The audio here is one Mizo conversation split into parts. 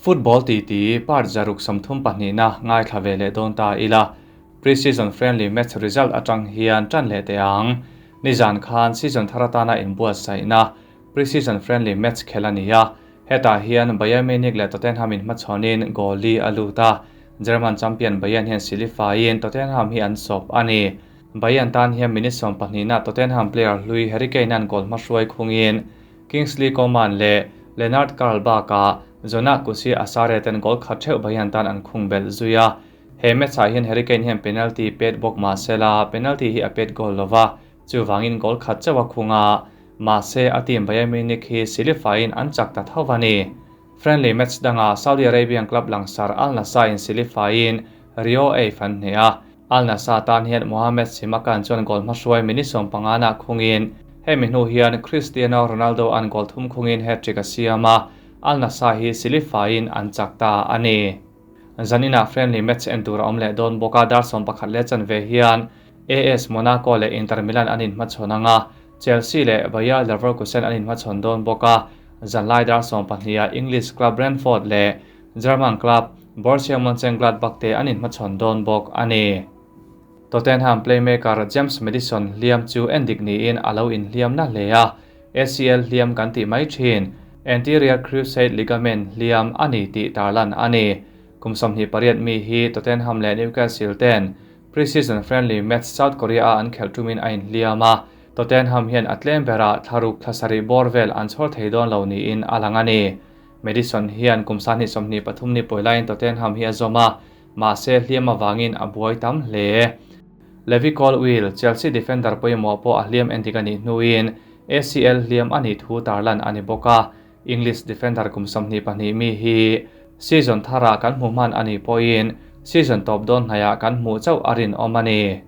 Football titi part 632 na ngaithla ve leh dawn ta ila. Pre-season friendly match result atang hian tan leh teh ang. Nizan khan season thar atana inbuatsaihna pre-season friendly match khel a ni a. Hetah hian Bayern Munich leh Tottenham in hmachhawnin goal li a lut a. German champion Bayern hian silifaiin Tottenham hi an sawp a ni. Bayern tan hian minute 12 na Tottenham player hlui Harry Kane an goal hmahruai khungin Kingsley Coman leh Lennart Karl baka Jonah Kusi Asare ten goal khat theuh Bayern tan an khung belh zui a. He match ah hian Harry Kane hian penalty pet bawk mahsela penalty hi a pet goal lova chuwangin goal khat chawa khunga mahse a team Bayern Munich hi silifain an chak ta thovani. Friendly match danga Saudi Arabian club langsar Al Nassr in silifain Rio A fan hne a. Al Nassr tan hian Mohamed Simakan chuan goal hmahruai minute 15 na khungin hemi hnu hian Cristiano Ronaldo an goal thum khungin hat-trick a siama Al Nassr hi silifain an chak ta ani. Zanina friendly match en tur a awm leh dawn bawka dar 11 leh chanve hian AS Monaco leh Inter Milan an inhmachhawn anga Chelsea leh Bayer Leverkusen an inhmachhawn dawn bawka zanlai dar 12 English club Brentford leh German club Borussia Mönchengladbach te an inhmachhawn dawn bawk ani. Tottenham playmaker James Maddison hliam chu endik niin alo inhliam na hle a. ACL hliam kan ti mai thin. Anterior cruciate ligament hliam ani tih tarlan ani. Kum 28 mi hi Tottenham leh Newcastle ten pre-season friendly match South Korea a an khel tumin a inhliam a. Tottenham hian a tlem bera thlaruk thlasarih bawr vel an chhawr thei dawn lo niin a lang ani. Maddison hian kum 23 ni pawilain Tottenham hi a zawm a. Mahse hliam awangin a buai tam hle. Levi Colwill, Chelsea defender pawimawh pawh a hliam endik ani hnuin ACL hliam ani thu tarlan ani bawka. English defender kum 22 mi hi season thara kan hmu hman ani pawhin season top dawn hnaiah kan hmu chauh a rin awm ani.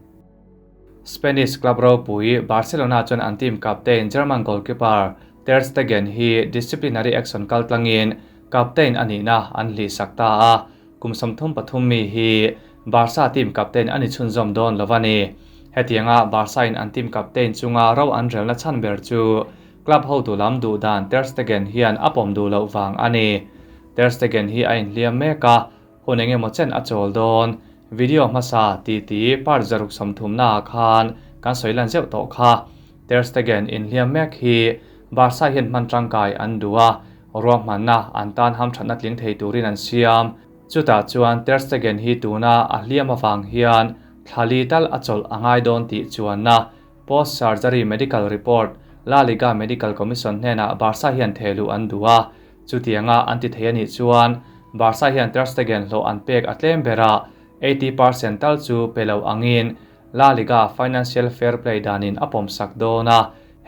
Spanish club ropui Barcelona chuan an team captain German goalkeeper Ter Stegen hi disciplinary action kaltlangin captain ani na an hli sak ta a. Kum 33 mi hi Barca team captain ani chhunzawm dawn lovani. Hetianga Barca in an team captain chunga ro an relna chan ber chu club ho tu lam du dan Ter Stegen hian a pawm du lo wang ani. Ter Stegen hi a inhliam meka hun engemaw chen a chawl dawn. Video hmasa ti ti part 130 na khan kan soilan zeuh tawh kha. Ter Stegen inhliam mek hi Barca hian hman tangkai an dua ruahmanna an tan ham thatna tling thei turin an siam. Chutah chuan Ter Stegen hi tuna a hliam awang hian thlali tal a chawl angai dawn tih chuanna post surgery medical report La Liga Medical Commission hnena Barca hian thelu an dua. Chutianga an ti thei ani chuan Barca hian Ter Stegen hlo an pek a tlem bera 80% tal chu pelo angin La Liga Financial Fair Play danin a pawm sak dawna.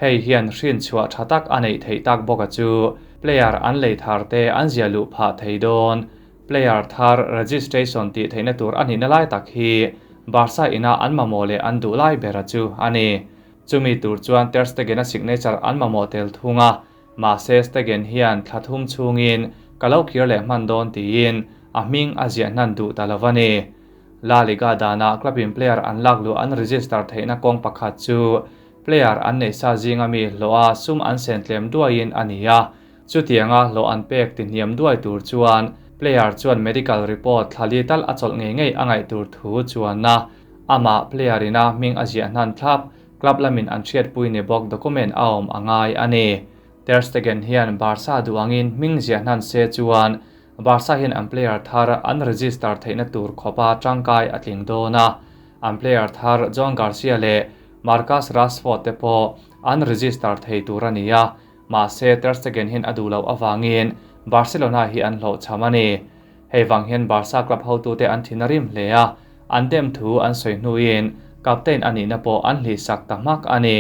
Hei hian hrin chhuah thatak a nei thei tak bawka chu player an lei thar te an zia lu pha thei dawn. Player thar registration ti theina tur ani na lai tak hi Barca ina an mamawh leh an duh lai bera chu ani. Chumi tur chuan Ter Stegen a signature an mamawh tel thunga. Mahse Stegen hian thlathum chungin kalo khir leh hman dawn tiin a hming a ziah hnan duh ta lovani. La Liga dana club in player an lak lu an register theihna kawng pakhat chu player an nei sa zinga mi hloa sum an sen tlem duaiin ani a. Chutianga hlo an pek ti hniam duai tur chuan player chuan medical report thlali tal a chawlh ngei ngei a ngaih tur thu chuanna ama player ina hming a ziah hnan thlap club lamin an hriat pui ni bawk document a awm angai ani. Ter Stegen hian Barca duangin hming ziah hnan se chuan Barca hian an player thar an register theihna tur khopa tangkai a tling dawna. An player thar John Garcia leh Marcus Rashford te pawh an register thei tur ani a. Mahse Ter Stegen hian a duh lo awangin Barcelona hi an hlawh cham ani. Hei wang hian Barca club hotu te an thin a rim hle a. An dem thu an sawi hnuin captain ani na pawh an hli sak ta hmak ani.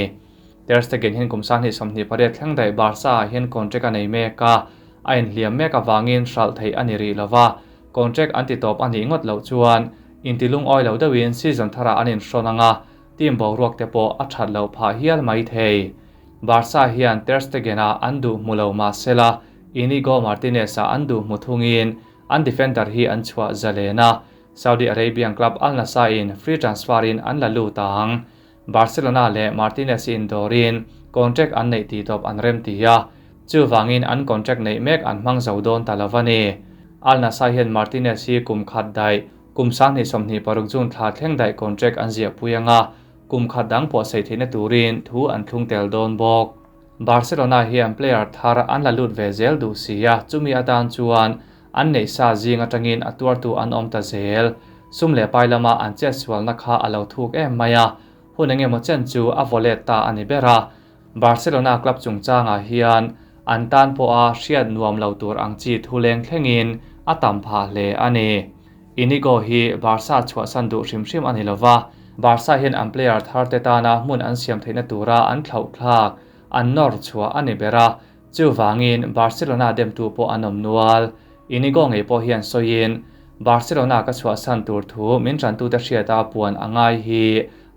Ter Stegen hian kum 28 thleng daih Barca hian contract a nei mek a. A inhliam mek awangin hral thei ani ri lova. Contract an ti tawp ani ngot lo chuan intilung oi lo deuhin season thara an inhrawn anga team boruak te pawh a that lo phah hial mai thei. Barca hian Ter Stegen a an duh hmu lo mahsela Inigo Martinez a an duh hmu thungin an defender hi an chhuah zalena. Saudi Arabian club Al Nassr in free transfer in an la lut ang. Barcelona leh Martinez in dawrin contract an nei ti tawp an rem ti a. Chuwangin an contract nei mek an hmang zo dawn ta lovani. Al Nassr hian Martinez hi kum khat daih, kum 2026 June thla thleng daih contract an ziahpui anga, kum khat dang pawh sei theihna turin thu an thlung tel dawn bawk. Barcelona hian player thar an la lut ve zel duh si a, chumi atan chuan an neih sa zing atangin a tuartu an awm ta zel. Sum leh pai lama an chetsualna kha a lo thuk em mai a, hun engemaw chen chu a vaw let ta a ni ber a. Barcelona club chungchangah hian an tan pawha hriat nuam lo tur ang chi thu leng thlengin a tam phah hle a ni. Inigo hi Barca chhuahsan duh hrim hrim a ni lova, Barca hian an player thar te tana hmun an siam theihna tura an thlauh thlak, an nawr chhuah a ni ber a, chuvangin Barcelona demtu pawh an awm nual. Inigo ngei pawh hian sawiin, Barcelona ka chhuahsan tur thu min tantute hriata puan a ngai hi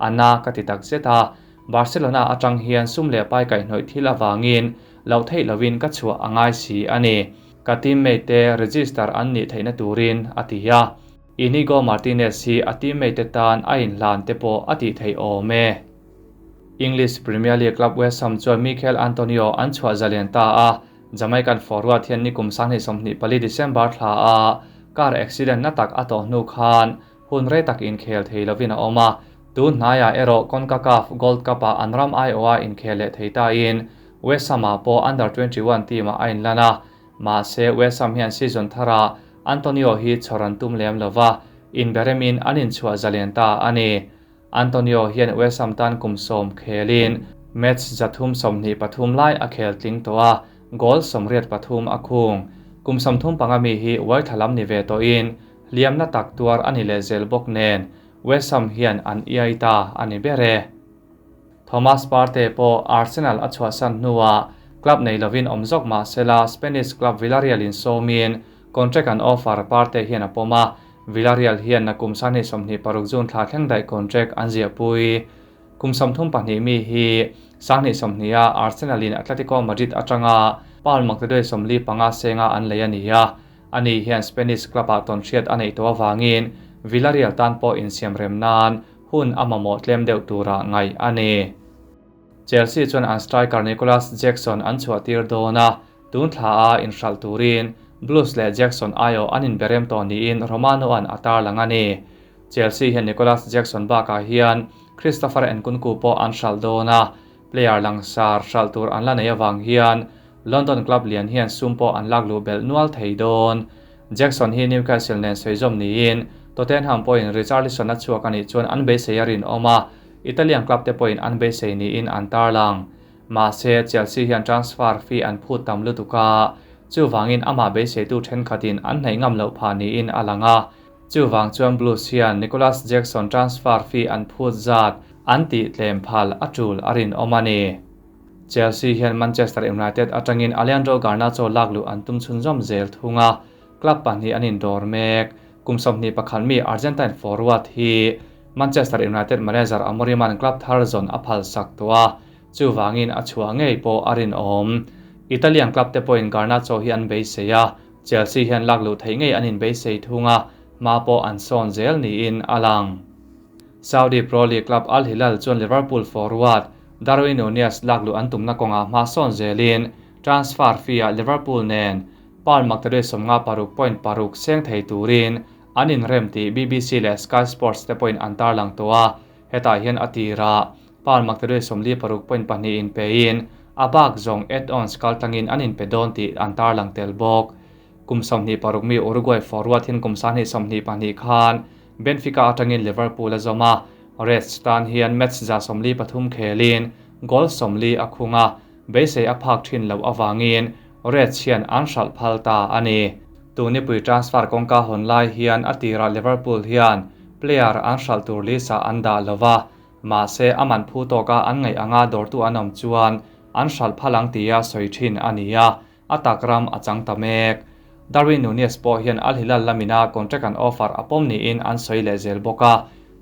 a na ka ti takzet a, Barcelona atang hian sum leh pai kaihhnawih thil avangin loh theih lovin ka chhuah a ngai si a ni. Ka teammate te register an nih theihna turin, a ti a. Inigo Martinez hi a teammate te tan a inhlan te pawh a tih theih awm e. English Premier League club West Ham chuan Michail Antonio an chhuah zalen ta a, Jamaican forward hian nikum 2024 December thla a car accident na tak a tawh hnu khan hun rei tak inkhel thei lovin a awm a, tun hnaiah erawh CONCACAF Gold Cup-ah an ram aiawha inkhel leh thei tain West Ham-ah pawh Under 21 team-ah a inlan a, mahse West Ham hian season tharah Antonio hi chhawr an tum lem lova, inberemin an inchhuah zalen ta a ni. Antonio hian West Ham tan kum 10 khelin match 323 lai a khel tling tawh a, goal 83 a khung. Kum 35 mi hi uaithla lam ni ve tawhin hliamna tak tuar a ni leh zel bawk nen West Ham hian an iai ta a ni ber e. Thomas Partey pawh Arsenal a chhuahsan hnuah club nei lovin awm zawk mah sela Spanish club Villarreal in sawmin contract an offer Partey hian a pawm a, Villarreal hian nakum 2026 June thla thleng daih contract an ziahpui. Kum 32 mi hi 2020 a Arsenal in Atletico Madrid atanga pound maktaduai 45 senga an lei a ni a, ani hian Spanish club ah tawn hriat a neih tawh avangin Villarreal tan pawh insiam rem nan hun a mamawh tlem deuh tura ngaih a ni. Chelsea chuan an striker Nicolas Jackson an chhuah tir dawn a, tun thla a inhralh turin Blues leh Jackson aiawh an inberem tawh niin Romano an a tarlang a ni. Chelsea hian Nicolas Jackson bakah hian Christopher Nkunku pawh an hralh dawn a, player langsar hralh tur an la nei avang hian London club lian hian sum pawh an lak luh belh nual thei dawn. Jackson hi Newcastle nen sawi zawm niin Tottenham pawhin Richarlison a chhuak a nih chuan an beisei a rinawm a, Italian club te pawhin an beisei niin an tarlang. Mahse, Chelsea hian transfer fee an phut tam lutuk a, chuvangin amah beiseitu thenkhatin an hnaih ngam loh phah niin a lang a. Chuvang chuan Blues hian Nicolas Jackson transfer fee an phut zat an tih tlem phal a tul a rinawm a ni. Chelsea hian Manchester United atangin Alejandro Garnacho lak luh an tum chhunzawm zel thung a, club pahnih an indawr mek. Kum 21 mi Argentine forward hi Manchester United manager Amorim an club thar zawn a phal sak tawh a, chuvangin a chhuah ngei pawh a rinawm. Italian club te pawhin Garnacho hi an beisei a, Chelsea hian lak luh theih ngei an inbeisei thung a, hma pawh an sawn zel niin a lang. Saudi Pro League club Al Hilal chuan Liverpool forward Darwin Nunez lak luh an tumna kawngah hma sawn zelin transfer fee-ah Liverpool nen pound maktaduai 56.6 seng thei turin an inrem tih BBC leh Sky Sports te pawhin an tarlang tawh a, hetah hian a tirah pound maktaduai 46.2 in pein a bak zawng add-ons kaltlangin an inpe dawn tih an tarlang tel bawk. Kum 26 mi Uruguay forward hian kum 2022 khan Benfica atangin Liverpool a zawm a, Reds tan hian match 143 khelin goal 40 a khung a, beisei a phak thin loh awangin Reds hian an hralh phal ta a ni. Tunipui transfer kawngka hawn lai hian a tirah Liverpool hian player an hralh tur list ah an dah lova, mahse a man phu tawka an ngaih anga dawrtu an awm chuan an hralh phal ang tia sawi thin a ni a, a takram a chang ta mek. Darwin Nunez pawh hian Al Hilal lamina contract an offer a pawm niin an sawi leh zel bawk a,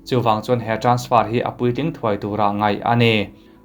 chuvang chuan he transfer hi a puitling thuai tura ngaih a ni.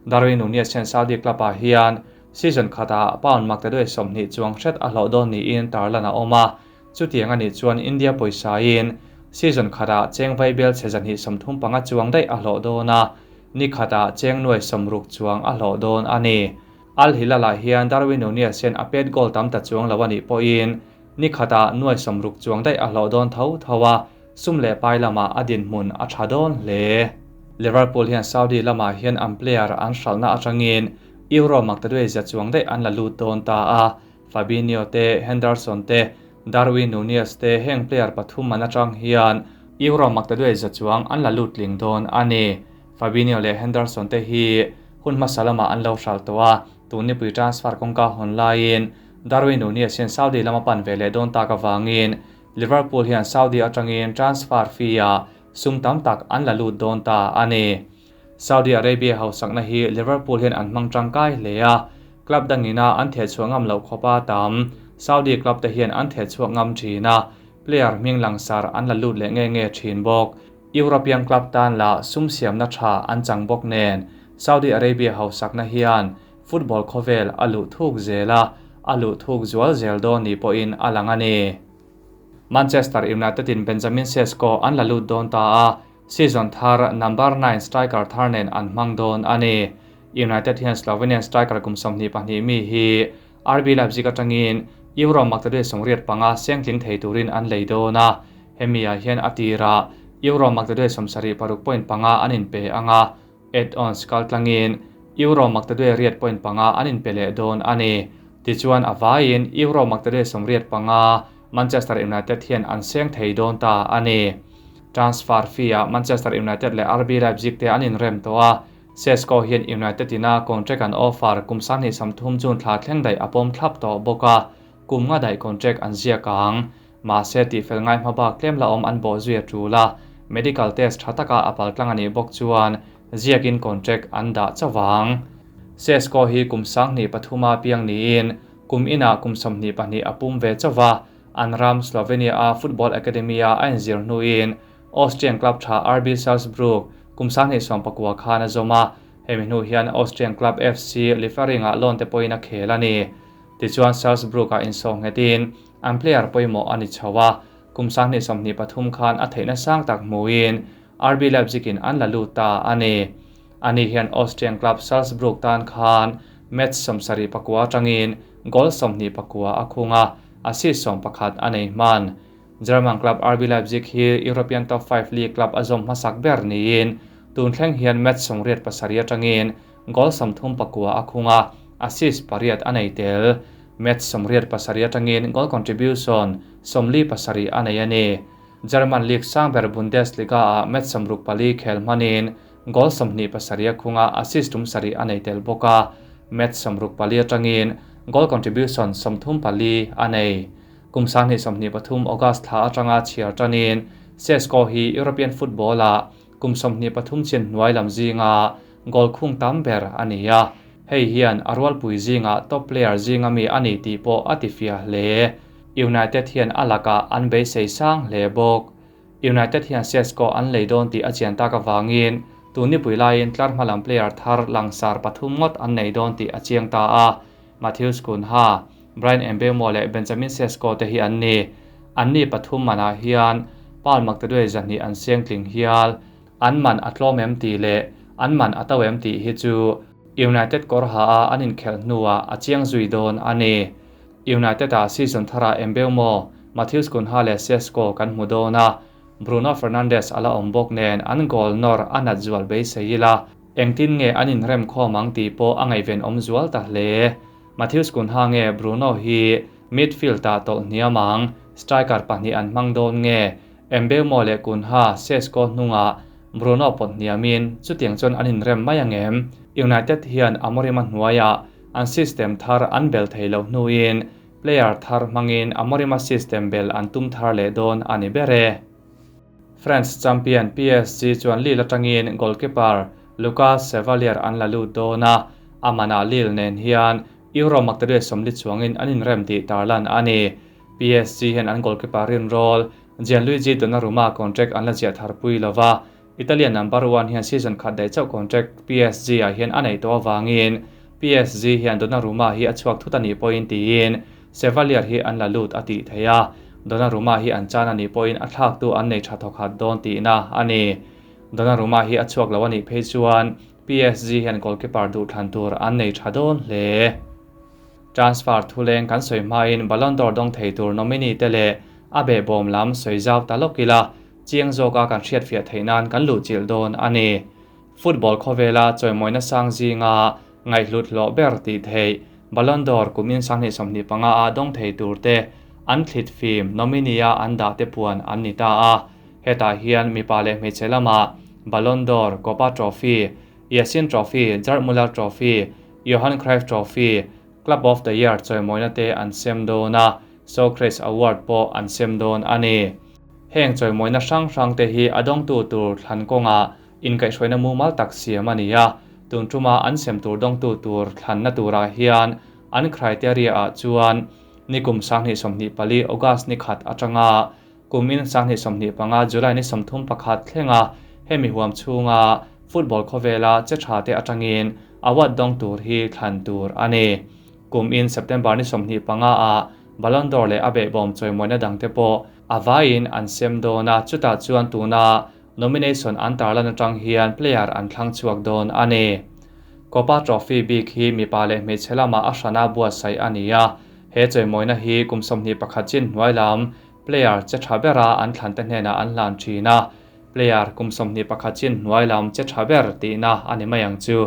Darwin Nunez hian Saudi club ah hian season khatah pound maktaduai 20 chuang hret a hlawh dawn niin tarlan a awm a, chutiang a nih chuan India pawisain season khatah cheng vaibel chhe 235 chuang daih a hlawh dawn a, ni khatah cheng nuai 60 chuang a hlawh dawn a ni. Al Hilal ah hian Darwin Nunez hian a pet goal tam ta chuang lo a nih pawhin Ni khatah nuai 60 chuang daih a hlawh dawn tho tho a, sum leh pai lamah a dinhmun a tha dawn hle. Liverpool hian Saudi lamah hian an player an hralhna atangin Euro maktaduai zia chuang daih an la lut dawn ta a, Fabinho te, Henderson te, Darwin Nunez te heng player pathum man atang hian Euro maktaduai za chuang an la lut tling dawn a ni. Fabinho leh Henderson te hi hun hmasa lamah an lo hralh tawh a, tun nipui transfer kawngka hawn laiin Darwin Nunez hian Saudi lama pan ve leh dawn tak avangin Liverpool hian Saudi atangin transfer fee-ah sum tam tak an la lut dawn ta a ni. Saudi Arabia hausakna hi Liverpool hian an hmang tangkai hle a, club dangina an thehchhuah ngam loh khawpa tam Saudi club te hian an thehchhuak ngam thin a, player hming langsar an la lut leh nge nge thin bawk. European club tan lah sum siamna tha an chang bawk nen Saudi Arabia hausakna hian football khawvel a luh thuk zel a, a luh thuk zual zel dawn ni pawhin a lang a ni. Manchester United in Benjamin Sesko an la lut dawn ta a, season thar number 9 striker thar nen an hmang dawn a ni. United hian Slovenian striker kum 22 mi hi RB Leipzig atangin Euro maktaduai 85 sengtling thei turin an lei dawn a, hemi ah hian a tira Euro maktaduai 76.5 an in pe anga, add-ons kaltlangin Euro maktaduai riat point panga an in pe leh dawn a ni. Tichuan a vaiin Euro maktaduai 85 Manchester United hian an seng thei dawn ta a ni. Transfer fee-ah Manchester United leh RB Leipzig te an inrem tawh a, Sesko hian United ina contract an offer kum 2030 June thla thleng daih a pawm thlap tawh bawk a, kum nga daih contract an ziak ang. Mahse tihfel ngai hma bak tlem la awm an bawh zui a tul a, medical test tha taka a paltlang a nih bawk chuan ziakin contract an dah chawang. Sesko hi kum 23 piang niin kum inah kum 22 a pum ve chawa, an ram Slovenia a Football Academy a a inzir hnuin Austrian club tha RB Salzburg kum 2019 khan a zawm a, hemi hnu hian Austrian club FC Liefering-ah loan te pawhin a khel a ni. Tichuan Salzburg-ah insawh nghetin an player pawimawh a ni chho a, kum 2023 khan a theihna sang tak hmuin RB Leipzig-in an la lut ta a ni. Ani hian Austrian club Salzburg tan khan match 74 atangin goal 21 a khung a, assist 11 a nei hman. German club RB Leipzig hi European top 5 league club a zawm hmasak ber niin tun thleng hian match 87 atangin goal 39 a khung a, assist 8 a nei tel. Match 87 atangin goal contribution 47 a nei a ni. German League sangber Bundesliga a match 64 khel hmanin goal 27 a khung a, assist 7 a nei tel bawk a, match 64 atangin goal contribution 34 a nei. Kum 2023 August thla atanga chhiar tanin Sesko hi European football a kum 23 chin hnuai lam zinga goal khung tam ber a ni a, hei hian a rualpui zinga top player zinga mi a ni tih pawh a ti fia hle. United hian a laka an beisei sang hle bawk. United hian Sesko an lei dawn tih a chian tak awangin tun nipui laiin tlar hmalam player thar langsar pathum ngawt an nei dawn tih a chiang ta a, Matheus Cunha, Bryan Mbeumo leh Benjamin Sesko te hi an ni. An ni pathum manah hian pound maktaduai 200 an seng tling hial. An man a tlawm em tih leh an man a to em tih hi chu United kawr ha a an inkhelh hnuah a chiang zui dawn a ni. United a season thara Mbeumo, Matheus Cunha leh Sesko kan hmu dawn a, Bruno Fernandes ala awm bawk nen an goal nawr a nat zual beisei ila, engtin nge an inrem khawm ang tih pawh a ngaihven awm zual ta hle. Matheus Cunha nge Bruno hi midfield ah tawlh hniam ang, striker pahnih an hmang dawn nge Mbeumo leh Cunha Sesko hnungah Bruno pawt hniamin chutiang chuan an inrem mai angem. United hian Amorim a hnuaiah an system thar an bel thei lo hnuin player thar hmangin Amorim a system bel an tum thar leh dawn a ni ber e. France champion PSG chuan Lille atangin goalkeeper Lucas Chevalier an la lut dawn a, amana Lille nen hian Euro maktaduai 40 chuangin an inrem tih tarlan a ni. PSG hian an goalkeeper rin rol Gianluigi Donnarumma contract an la ziah thar pui lova, Italian number 1 hian season khat daih chauh contract PSG ah hian a nei tawh awangin PSG hian Donnarumma hi a chhuak thut a nih pawhin tiin Chevalier hi an la lut a tih thei a, Donnarumma hi an chan a nih pawhin a thlak tu an nei tha thawkhat dawn tihna a ni. Donnarumma hi a chhuak lo a nih phei chuan PSG hian goalkeeper duh thlan tur an nei tha dawn hle. Transfer thuleng kan sawi hmain Ballon d'Or dawng thei tur nominee te leh a behbawm lam sawi zau ta lawk ila, chiang zawka kan hriatfiah theih nan kan luhchilh dawn a ni. Football khawvela chawimawina sang zinga ngaihhlut hlawh ber tih theih Ballon d'Or kumin 2025 a dawng thei tur te an thlit fim nominee a an dah te puan an ni ta a. Hetah hian mipa leh hmeichhe lamah Ballon d'Or, Kopa Trophy, Yashin Trophy, Gerd Muller Trophy, Johan Cruyff Trophy, Club of the Year chawimawina te an sem dawn a, Socrates Award pawh an sem dawn a ni. Heng chawimawina hrang hrang te hi a dawngtu tur thlan kawngah inkaihhruaina mumal tak siam a ni a, tun tuma an sem tur dawngtu tur thlanna turah hian an criteria ah chuan nikum 2024 August ni khat atanga Kumin 2025 July ni 31 thlenga hemi huam chhunga football khawvela che tha te atangin award dawng tur hi thlan tur a ni. Kumin September ni 25 ah Ballon d'Or leh a behbawm chawimawina dang te pawh a vaiin an sem dawn a, chutah chuan tuna nomination an tarlan atang hian player an thlang chhuak dawn a ni. Kopa Trophy bik hi mipa leh hmeichhe lamah a hrana buatsaih a ni a, he chawimawina hi kum 21 chin hnuai lam player che tha bera an thlan te hnenah an hlan thin a, player kum 21 chin hnuai lam che tha ber tihna a ni mai ang chu.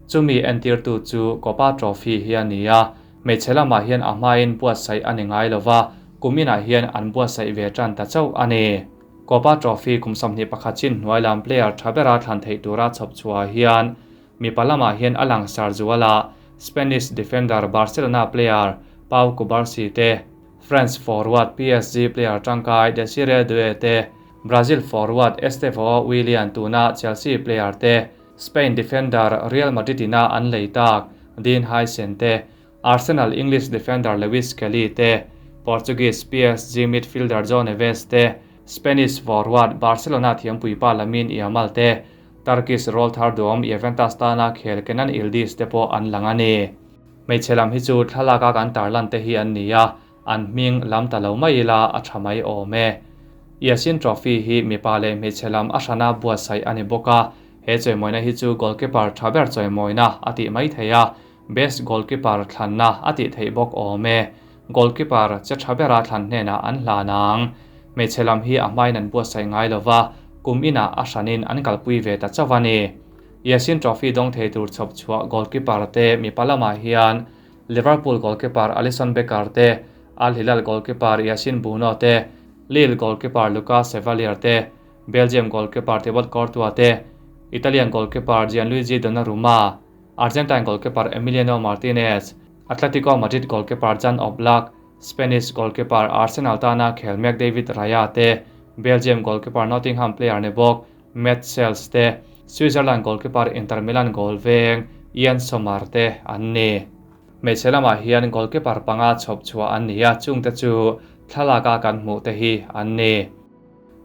Chumi entirtu chu Kopa Trophy hi a ni a, hmeichhe lamah hian a hmain buatsaih a ni ngai lova, kuminah hian an buatsaih ve tan ta chauh a ni. Kopa Trophy kum 21 chin hnuai lam player tha bera thlan theih tura chhawp chhuah hian mipa lamah hian a langsar zuala Spanish defender Barcelona player Pau Cubarsi te, France forward PSG player tangkai Desiree Doué te, Brazil forward Estevao Willian tuna Chelsea player te, Spain defender Real Madrid ina an lei tak Dean Huijsen te, Arsenal English defender Lewis Kelly te, Portuguese PSG midfielder João Neves te, Spanish forward Barcelona thiampuipa Lamine Yamal te, Turkish rawlthar duam Juventus tana khel Kenan Yildiz te pawh an lang a ni. Hmeichhe lam hi chu thlalaka kan tarlan te hi an ni a, an hming lam ta lo mai ila a tha mai awm e. Yashin Trophy hi mipa leh hmeichhe lam a hrana buatsaih a ni bawk a, he chawimawina hi chu goalkeeper tha ber chawimawina a tih mai thei a, best goalkeeper thlanna a tih theih bawk awm e. Goalkeeper che tha bera thlan hnenah an hlan ang. Hmeichhe lam hi a hmain an buatsaih ngai lova, kum inah a hranin an kalpui ve ta chauh a ni. Yashin Trophy dawng thei tur chhawp chhuah goalkeeper te mipa lamah hian Liverpool goalkeeper Alisson Becker te, Al Hilal goalkeeper Yassine Bounou te, Lille goalkeeper Lucas Chevalier te, Belgium goalkeeper Thibaut Courtois te, Italian goalkeeper Gianluigi Donnarumma, Argentine goalkeeper Emiliano Martinez, Atletico Madrid goalkeeper Jan Oblak, Spanish goalkeeper Arsenal tana khel mek David Raya te, Belgium goalkeeper Nottingham player ni bawk Matz Sels te, Switzerland goalkeeper Inter Milan goal veng Yann Sommer te an ni. Hmeichhe lamah hian goalkeeper panga chhawp chhuah an ni a, chungte chu thlalaka kan hmuh te hi an ni.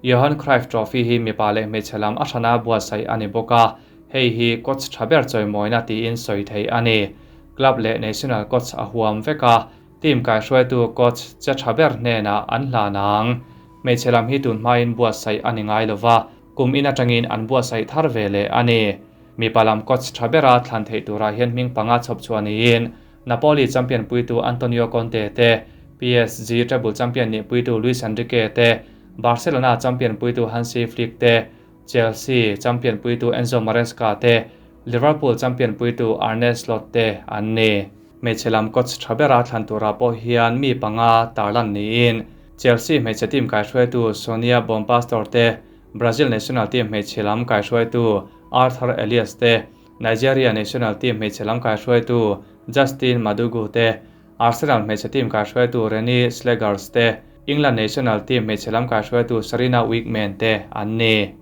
Johan Cruyff Trophy hi mipa leh hmeichhe lam a hrana buatsaih a ni bawk a, hei hi coach tha ber chawimawina tiin sawi theih a ni. Club leh national coach a huam vek a, team kaihruaitu coach che tha ber hnenah an hlan ang. Hmeichhe lam hi tun hmain buatsaih a ni ngai lova, kum in atangin an buatsaih thar ve leh a ni. Mipa lam coach tha bera thlan theih turah hian hming panga chhawp chhuah niin Napoli champion puitu Antonio Conte te, PSG treble champion nih puitu Luis Enrique te, Barcelona champion puitu Hansi Flick te, Chelsea champion puitu Enzo Maresca te, Liverpool champion puitu Arne Slot te an ni. Hmeichhe lam coach tha bera thlan turah pawh hian mi panga tarlan niin Chelsea hmeichhe team kaihruaitu Sonia Bompastor te, Brazil national team hmeichhe lam kaihruaitu Arthur Elias te, Nigeria national team hmeichhe lam kaihruaitu Justin Madugu te, Arsenal hmeichhe team kaihruaitu Renee Slegers te, England national team hmeichhe lam kaihruaitu Sarina Wiegman te an ni.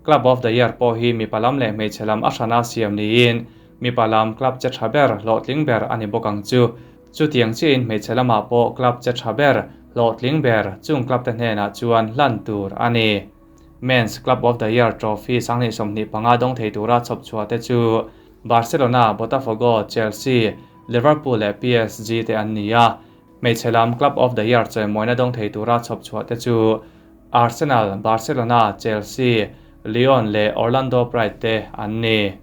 Club of the Year pawh hi mipa lam leh hmeichhe lam a hrana siam niin mipa lam club che tha ber hlawhtling ber a ni bawk ang chu. Chutiang chiahin hmeichhe lamah pawh club che tha ber hlawhtling ber chung club te hnenah chuan hlan tur a ni. Men's Club of the Year Trophy 2025 dawng thei tura chhawp chhuah te chu Barcelona, Botafogo, Chelsea, Liverpool leh PSG te an ni a. Hmeichhe lam Club of the Year chawimawina dawng thei tura chhawp chhuah te chu Arsenal, Barcelona, Chelsea, Lyon leh Orlando Pride te an ni.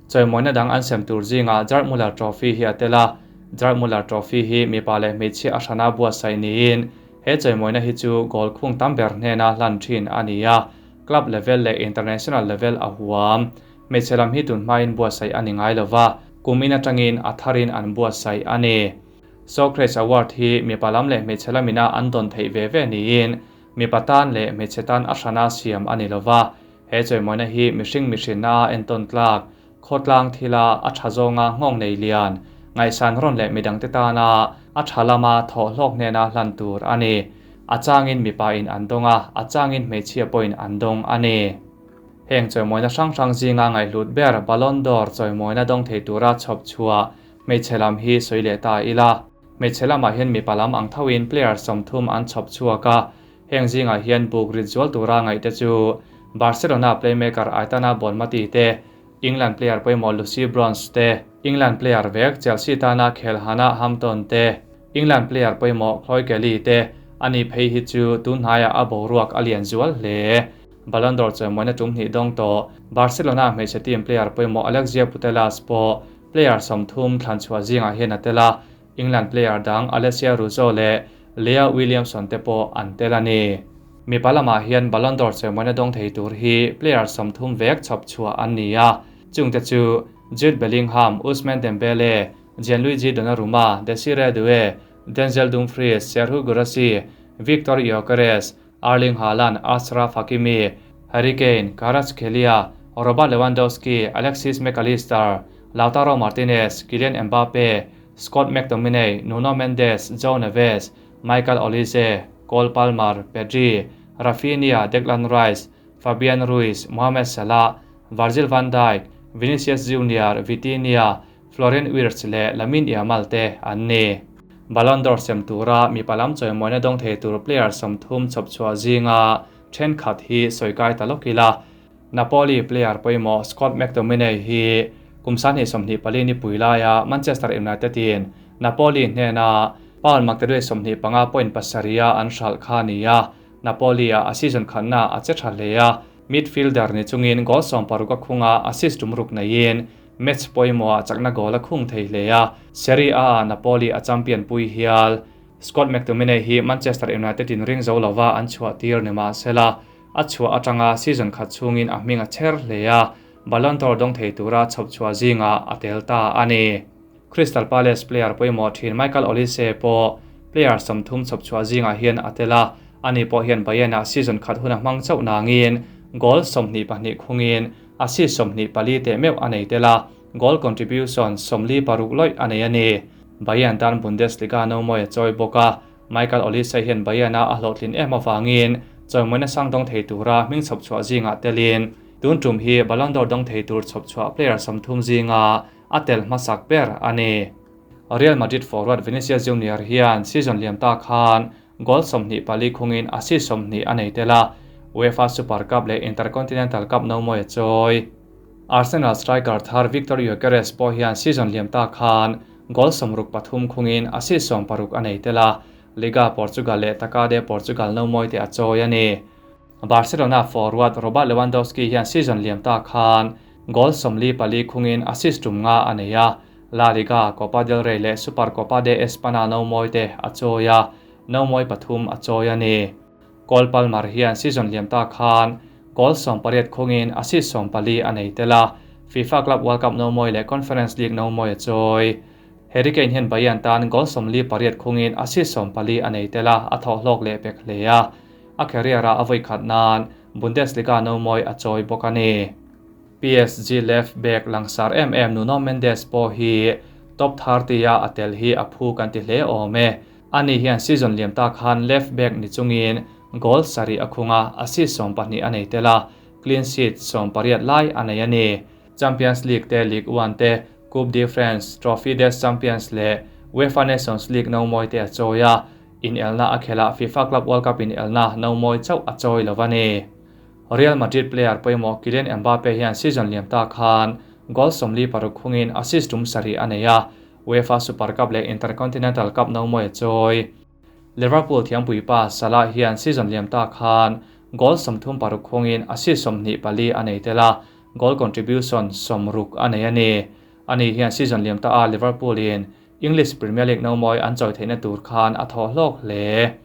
Chawimawina dang an sem tur zingah Gerd Muller Trophy hi a tel a. Gerd Muller Trophy hi mipa leh hmeichhia a hrana buatsaih niin he chawimawina hi chu goal khung tam ber hnena hlan thin a ni a, club level leh international level a huam. Hmeichhe lam hi tun hmain buatsaih a ni ngai lova, kum in atangin a tharin an buatsaih a ni. Socrates Award hi mipa lam leh hmeichhe lamina an dawn theih ve ve niin mipa tan leh hmeichhe tan a hrana siam a ni lova, he chawimawina hi mihring mihrinna a entawn tlak, khawtlang thila a tha zawnga nghawng nei lian, ngaihsan rawn leh midangte tana a tha lama thawhhlawk hnena hlan tur a ni. A changin mipa in an dawng a, a changin hmeichhia pawhin an dawng a ni. Heng chawimawina hrang hrang zinga ngaihhlut ber Ballon d'Or chawimawina dawng thei tura chhawp chhuah hmeichhe lam hi sawi leh ta ila. Hmeichhe lamah hian mipa lam ang thoin player 30 an chhawp chhuak a, heng zingah hian buk rit zual tura ngaihte chu Barcelona playmaker Aitana Bonmati te, England player pawimawh Lucy Bronze te, England player vek Chelsea tana khel Hannah Hampton te, England player pawimawh Chloe Kelly te, ani phei hi chu tunhnaiah a boruak a lian zual hle. Ballon d'Or chawimawina tum hnih dawng tawh Barcelona hmeichhe team player pawimawh Alexia Putellas pawh player 30 thlan chhuah zingah hian a tel a, England player dang Alessia Russo leh Leah Williamson te pawh an tel a ni. Mipa lamah hian Ballon d'Or chawimawina dawng thei tur hi player 30 vek chhawp chhuah an ni a, chungte chu Jude Bellingham, Ousmane Dembele, Gianluigi Donnarumma, Desiree Doué, Denzel Dumfries, Serhou Guirassy, Viktor Gyökeres, Erling Haaland, Achraf Hakimi, Harry Kane, Kvaratskhelia, Robert Lewandowski, Alexis Mac Allister, Lautaro Martinez, Kylian Mbappe, Scott McTominay, Nuno Mendes, Joao Neves, Michael Olise, Cole Palmer, Pedri, Raphinha, Declan Rice, Fabian Ruiz, Mohamed Salah, Virgil van Dijk, Vinicius Junior, Vitinha, Florian Wirtz leh Lamine Yamal te an ni. Ballon d'Or sem tura mipa lam chawimawina dawng thei tur player 30 chhawp chhuah zinga thenkhat hi sawi kai ta lawk ila. Napoli player pawimawh Scott McTominay hi kum 2024 ni pui laia Manchester United in Napoli hnena pound maktaduai 25.7 an hralh kha ni a. Napoli a a season khatna a che tha hle a, midfielder ni chungin goal 16 a khunga assist tum ruk neiin match pawimawh a chakna goal a khung thei hle a, Serie A a Napoli a champion pui hial. Scott McTominay hi Manchester United in ring zo lova an chhuah tir ni mahsela a chhuah atanga season khat chungin a hming a cher hle a, Ballon d'Or dawng thei tura chhawp chhuah zinga a tel ta a ni. Crystal Palace player pawimawh thin Michael Olise pawh player 30 chhawp chhuah zingah hian a tel a, ani pawh hian Bayern a season khat hun a hmang chauh nangin goal 22 khungin assist 24 te meuh a nei tel a, goal contribution 46 loih a nei a ni. Bayern tan Bundesliga no mawi a chawi bawk a, Michael Olise hian Bayern a a hlawhtlin em awangin chawimawina sang dawng thei tura hming chhawp chhuah zingah telin tun tum hi Ballon d'Or dawng thei tur chhawp chhuah player 30 zinga a tel hmasak ber a ni. Real Madrid forward Vinicius Junior hian season liam ta khan goal 24 khungin assist 20 a nei tel a, UEFA Super Cup leh Intercontinental Cup no mawi a chawi. Arsenal striker thar Viktor Gyökeres pawh hian season liam ta khan goal 63 khungin assist 60 a nei tel a, Liga Portugal leh Taça de Portugal no mawi te a chawi a ni. Barcelona forward Robert Lewandowski hian season liam ta khan goal 44 khungin assist tum nga a nei a, La Liga, Copa del Rey leh Supercopa de Espana no mawi te a chawi a, no mawi pathum a chawi a ni. Cole Palmer hian season liam ta khan goal 18 khungin assist 14 a nei tel a, FIFA Club World Cup no mawi leh Conference League no mawi a chawi. Harry Kane hian Bayern tan goal 48 khungin assist 14 a nei tel a, a thawhhlawk leh pek hle a, a career a avui khat nan Bundesliga no mawi a chawi bawk a ni. PSG left back langsar em em Nuno Mendes pawh hi top 30 a a tel hi a phu kan ti hle awm e. Ani hian season liam ta khan left back ni chungin goal sari a khunga assist 12 a nei tel a, clean sheet 18 lai a nei a ni. Champions League te Ligue 1 te Coupe de France, Trophy des Champions leh UEFA Nations League no mawi te a chawi a, in elna a khela FIFA Club World Cup in elna no mawi chauh a chawi lo a ni. Real Madrid player pawimawh Kylian Mbappe hian season liam ta khan goal 46 khungin assist tum sari a nei a, UEFA Super Cup leh Intercontinental Cup no mawi a chawi. Liverpool thiampui pa Salah hian season liam ta khan goal 36 khungin assist 24 a nei tel a, goal contribution 60 a nei a ni. Ani hian season liam ta a Liverpool in English Premier League nomawi an chawi theihna tur khan a thawh hlawk hle.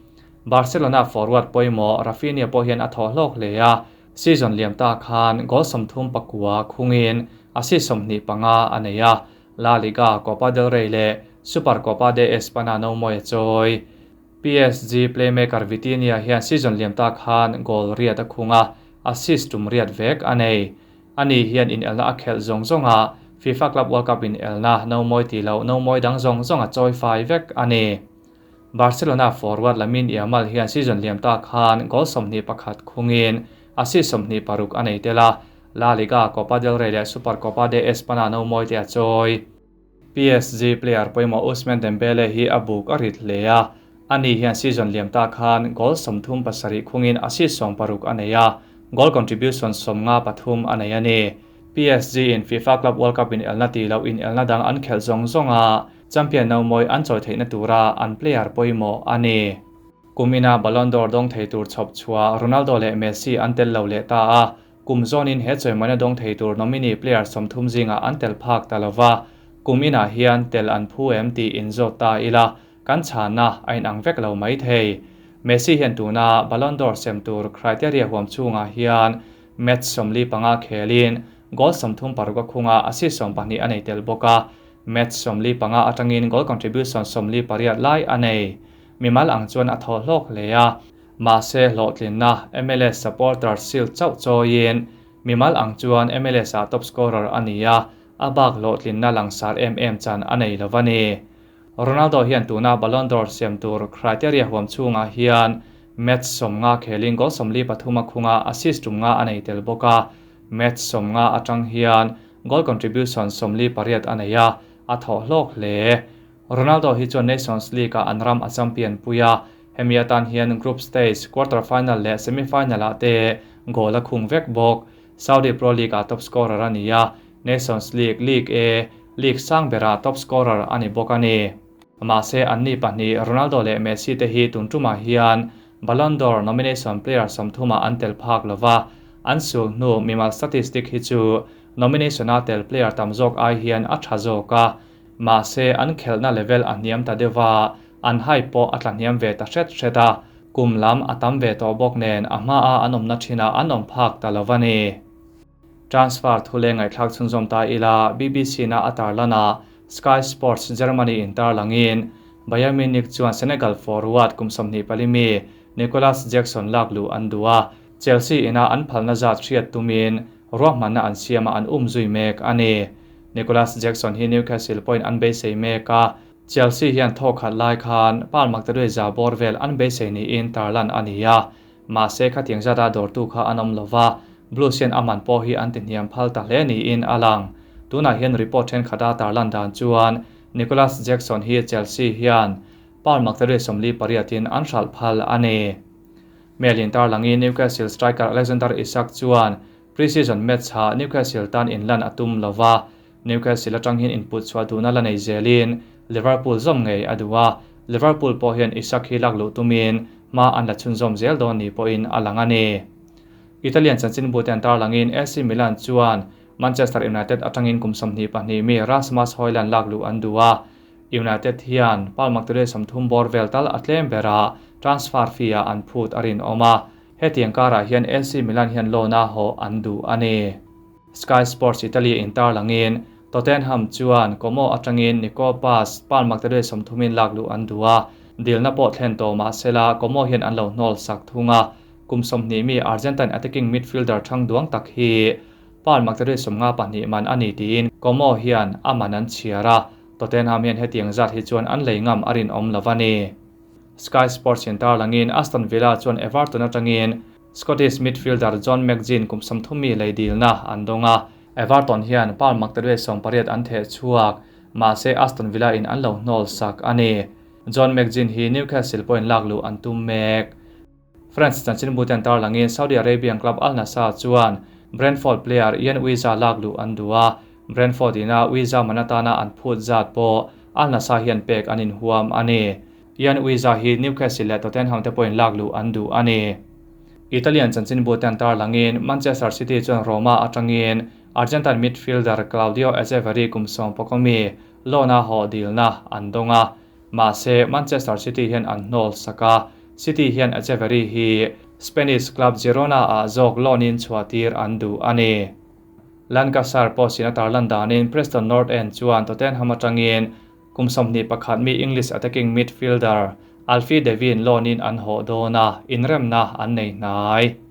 Barcelona forward pawimawh Raphinha pawh hian a thawh hlawk hle a, season liam ta khan goal 39 khungin assist 25 a nei a, La Liga, Copa del Rey leh Supercopa de Espana nomawi a chawi. PSG playmaker Vitinha hian season liam ta khan goal riat a khung a, assist tum riat vek a nei. Ani hian inelna a khelh zawng zawng a, FIFA Club World Cup inelna nomawi ti loh nomawi dang zawng zawng a chawi fai vek a ni. Barcelona forward Lamine Yamal hian season liam ta khan goal 21 khungin assist 26 a nei tel a, La Liga, Copa del Rey leh Supercopa de Espana nomawi te a chawi. PSG player pawimawh Ousmane Dembele hi a buk a rit hle a, ani hian season liam ta khan goal 37 khungin assist 60 a nei a, goal contribution 53 a nei a ni. PSG in FIFA Club World Cup inelna ti loh inelna dang an khelh zawng zawng a, champion nomawi an chawi theihna tura an player pawimawh a ni. Kumina Ballon d'Or dawng thei tur chhawp chhuah Ronaldo leh Messi an tel lo leh ta a, kum zawnin he chawimawina dawng thei tur nominee player 30 zingah an tel phak ta lova, kum inah hian tel an phu em tih inzawt ta ila, kan chhana a inang vek lo mai thei. Messi hian tuna Ballon d'Or sem tur criteria huam chungah hian match 45 khelin goal 36 a khunga assist 12 a nei tel bawk a, match 45 atangin goal contribution 48 lai a nei. Mimal ang chuan a thaw hlawk hle a, mahse hlawhtlinna MLS supporter shield chauh chawiin mimal ang chuan MLS a top scorer a ni a, a bak hlawhtlinna langsar em em chan a nei lo a ni. Ronaldo hian tuna Ballon d'Or sem tur criteria huam chungah hian match 50 khelin goal 43 a khunga assist 5 a nei tel bawk a, match 50 atang hian goal contribution 48 a nei a, a thaw hlawk hle. Ronaldo hi chuan Nations League a an ram a champion puia, hemi atan hian group stage, quarter final leh semi final ah te goal a khung vek bawk. Saudi Pro League a top scorer a ni a, Nations League, League A, League sang bera top scorer a ni bawk a ni. Mahse anni pahnih Ronaldo leh Messi te hi tun tumah hian Ballon d'Or nomination player 30 ah an tel phak lova, an sul hnu mimal statistic hi chu nomination a tel player tam zawk ai hian a tha zawk a, mahse an khelhna level a hniam ta deuha, an hai pawh a tla hniam ve ta hret hret a, kum lam a tam ve tawh bawk nen a hma a an awmna thinah an awm phak ta lova ni. Transfer thule ngaihthlak chhunzawm ta ila BBC na a tarlana Sky Sports Germany in tarlangin Bayern Munich chuan Senegal forward kum 24 mi Nicolas Jackson lak lu an duha, Chelsea ina an phalna zat hriat tumin ruahmanna an siama an umzui mek a ni. Nicolas Jackson hi Newcastle point an beisei mek a, Chelsea hian thawk khat lai khan pal maktarui za bawr vel an beisei niin tarlan a ni a, mahse khatiang zata dawrtu kha an awm lova, Blues hian aman pawh hi an ti hniam phal ta hle niin a lang. Tunah hian report thenkhat a tarlan dan chuan Nicolas Jackson hi Chelsea hian pal maktarui 48 in an hral phal a ni. Mail in tarlangin Newcastle striker Alexander Isak chuan pre-season match ha Newcastle tan inlan a tum lova, Newcastle atang hian input chhuah duhna la nei zelin Liverpool zawm ngei a duha, Liverpool pawh hian Isak hi lak luh tumin hma an la chhunzawm zel dawn ni pawhin a lang a ni. Italian chanchin bu te an tarlangin AC Milan chuan Manchester United atangin kum 22 mi Rasmus Højlund lak luh an duha, United hian pal maktarui 30 bawr vel tal a tlem bera transfer fee a an phut a rin awm a, hetiang karah hian AC Milan hian loan a haw an duh a ni. Sky Sports Italy in tarlangin Tottenham chuan Como atangin Nico Paz pal maktarui 30 in lak luh an duha, dilna pawh thlen tawh mahsela Como hian an lo hnawl sak thunga, kum 20 mi Argentine attacking midfielder thang duang tak hi pal maktarui 52 man ani tiin Como hian a man an chhiar a, Tottenham hian hetiang zat hi chuan an lei ngam a rin awm lova ni. Sky Sports in tarlangin Aston Villa chuan Everton atangin Scottish midfielder John McGinn kum 30 mi lei dilna an donga, Everton hian pal maktarui 80 an the chuak, mahse Aston Villa in an lo hnawl sak a ni. John McGinn hi Newcastle point lak lu an tum mek. France chanchin bu ten tarlangin Saudi Arabian club Al Nassr chuan Brentford player Ian Wissa lak lu an duha, Brentford ina Wissa manatana an phut zat pawh Al Nassr hian pek an inhuam a ni. Ian Wissa hi Newcastle leh Tottenham te pawhin lak lu an duh a ni. Italian chanchin bu ten tarlangin Manchester City chuan Roma atangin Argentine midfielder Claudio Echeverri kum 10 mi loan-a hawh dilna an dawng a, mahse Manchester City hian an hnawl sak a, City hian Echeverri hi Spanish club Girona-ah zawk loan-in chhuahtir an duh a ni. Lancashire post-in a tarlan danin Preston North End chuan Tottenham atangin kum 21 mi English attacking midfielder Alfie Devine loan-in an hawh dawn a, inremna an nei hnai.